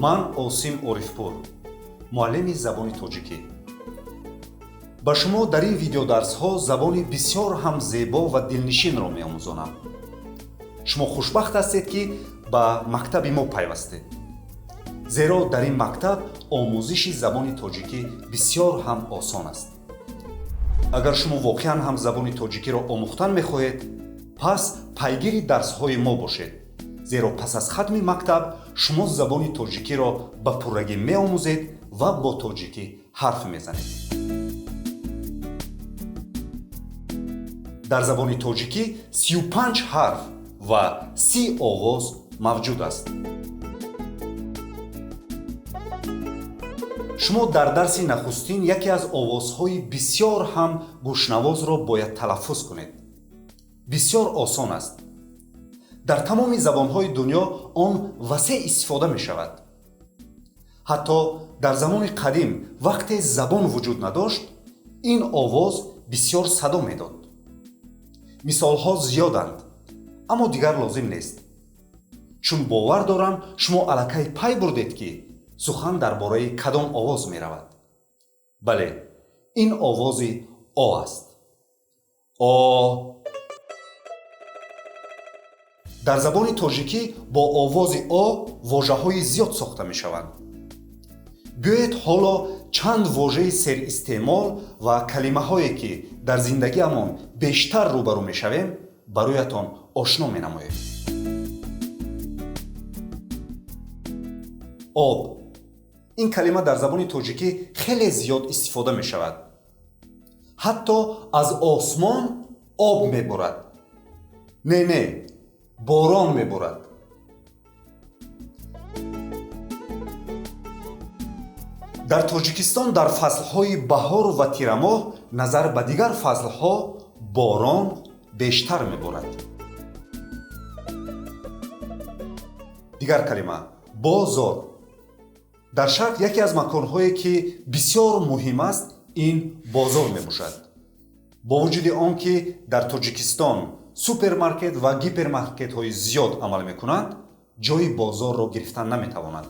Ман Осим Орифпур, муаллими забони тоҷикӣ. Ба шумо дар ин видеодарсҳо забони бисёр ҳам зебо ва дилнишинро меомӯзонам. Шумо хушбахт ҳастед, ки ба мактаби мо пайвастед, зеро дар ин мактаб омӯзиши забони тоҷикӣ бисёр ҳам осон аст. Агар шумо воқеан ҳам забони тоҷикиро омӯхтан мехоҳед, пас пайгири дарсҳои мо бошед, зеро пас аз хатми мактаб шумо забони тоҷикиро ба пуррагӣ меомӯзед ва бо тоҷикӣ ҳарф мезанед. Дар забони тоҷикӣ 35 ҳарф ва 30 овоз мавҷуд аст. Шумо дар дарси нахустин яке аз овозҳои бисёр ҳам гӯшнавозро бояд талаффуз кунед. Бисёр осон аст. Дар тамоми забонҳои дунё он васеъ истифода мешавад. Ҳатто дар замони қадим, вақте забон вуҷуд надошт, ин овоз бисёр садо медод. Мисолҳо зиёданд, аммо дигар лозим нест, чун бовар дорам, шумо аллакай пай бурдед, ки сухан дар бораи кадом овоз меравад. Бале, ин овози о аст. О. Дар забони тоҷикӣ бо овози о вожаҳои зиёд сохта мешаванд. Биёед, ҳоло чанд вожаи серистеъмол ва калимаҳое, ки дар зиндагиамон бештар рӯбарӯ мешавем, бароятон ошно менамоем. Об. Ин калима дар забони тоҷикӣ хеле зиёд истифода мешавад. Ҳатто аз осмон об меборад. Не, не, борон меборад. Дар Тоҷикистон дар фаслҳои баҳор ва тирамоҳ назар ба дигар фаслҳо борон бештар меборад. Дигар калима: бозор. Дар шарқ яке аз маконҳое, ки бисёр муҳим аст, ин бозор мебошад. Бо вуҷуди он ки дар Тоҷикистон супермаркет ва гипермаркетҳои зиёд амал мекунанд, ҷои бозорро гирифтан наметавонанд.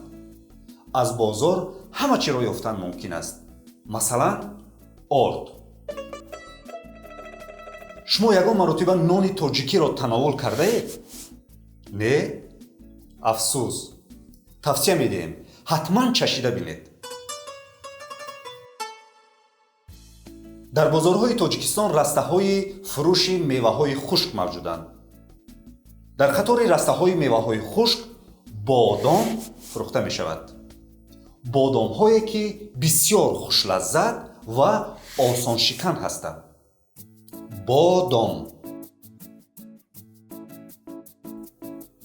Аз бозор ҳама чиро ёфтан мумкин аст, масалан, орд. Шумо ягон маротиба нони тоҷикиро тановул кардаед? Не? Афсӯс! Тавсия медиҳем, ҳатман чашида бинед. Дар бозорҳои Тоҷикистон растаҳои фурӯши меваҳои хушк мавҷуданд. Дар қатори растаҳои меваҳои хушк бодом фурӯхта мешавад, бодомҳое, ки бисёр хушлаззат ва осоншикан ҳастанд. Бодом.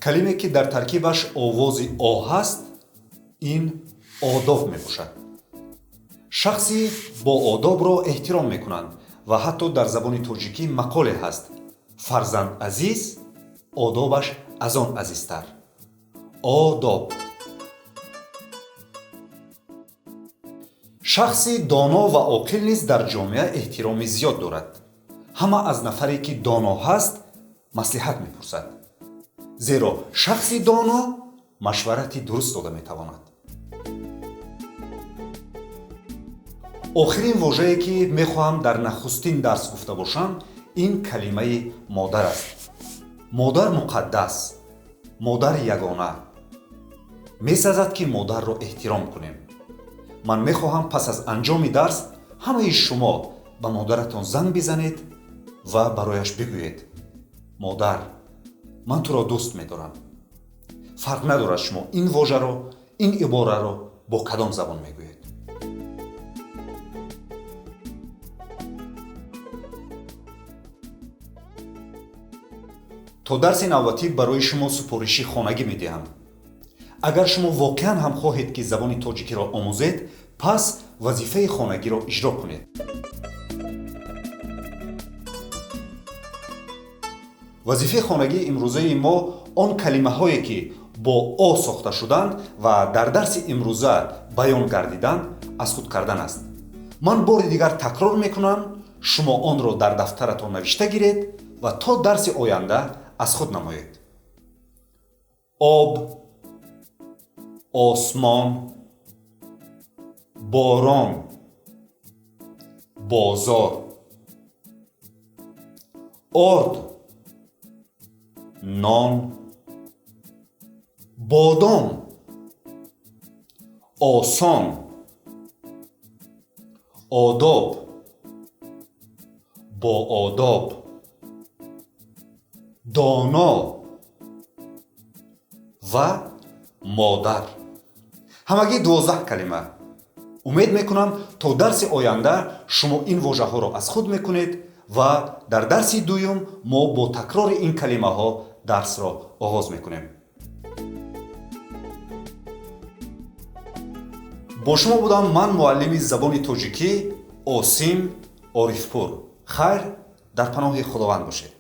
Калиме, ки дар таркибаш овози о ҳаст, ин одоб мебошад. Шахси боодобро эҳтиром мекунанд ва ҳатто дар забони тоҷикӣ мақоле ҳаст: фарзанд азиз, одобаш аз он азизтар. Одоб. Шахси доно ва оқил низ дар ҷомеа эҳтироми зиёд дорад. Ҳама аз нафаре, ки доно ҳаст, маслиҳат мепурсад, зеро шахси доно машварати дуруст дода метавонад. Охирин вожае, ки мехоҳам дар нахустин дарс гуфта бошам, ин калимаи модар аст. Модар муқаддас, модар ягона. Месазад, ки модарро эҳтиром кунем. Ман мехоҳам, пас аз анҷоми дарс ҳамаи шумо ба модаратон занг бизанед ва барояш бигӯед: модар, ман туро дӯст медорам. Фарқ надорад, шумо ин вожаро, ин ибораро бо кадом забон мегӯед. То дарси навбатӣ барои шумо супориши хонагӣ медиҳам. Агар шумо воқеан ҳам хоҳед, ки забони тоҷикиро омӯзед, пас вазифаи хонагиро иҷро кунед. Вазифаи хонагии имрӯзаи мо он калимаҳое, ки бо о сохта шуданд ва дар дарси имрӯза баён гардиданд, аз худ кардан аст. Ман бори дигар такрор мекунам, шумо онро дар дафтаратон навишта гиред ва то дарси оянда аз худ намоед. Об. Осмон, борон, бозор, орд, нон, бодом, осон, одоб, боодоб, доно ва модар. Ҳамагӣ 12 калима. Умед мекунам, то дарси оянда шумо ин вожаҳоро аз худ мекунед ва дар дарси дуюм мо бо такрори ин калимаҳо дарсро оғоз мекунем. Бо шумо будам ман, муаллими забони тоҷикӣ Осим Орифпур. Хайр, дар паноҳи Худованд бошед.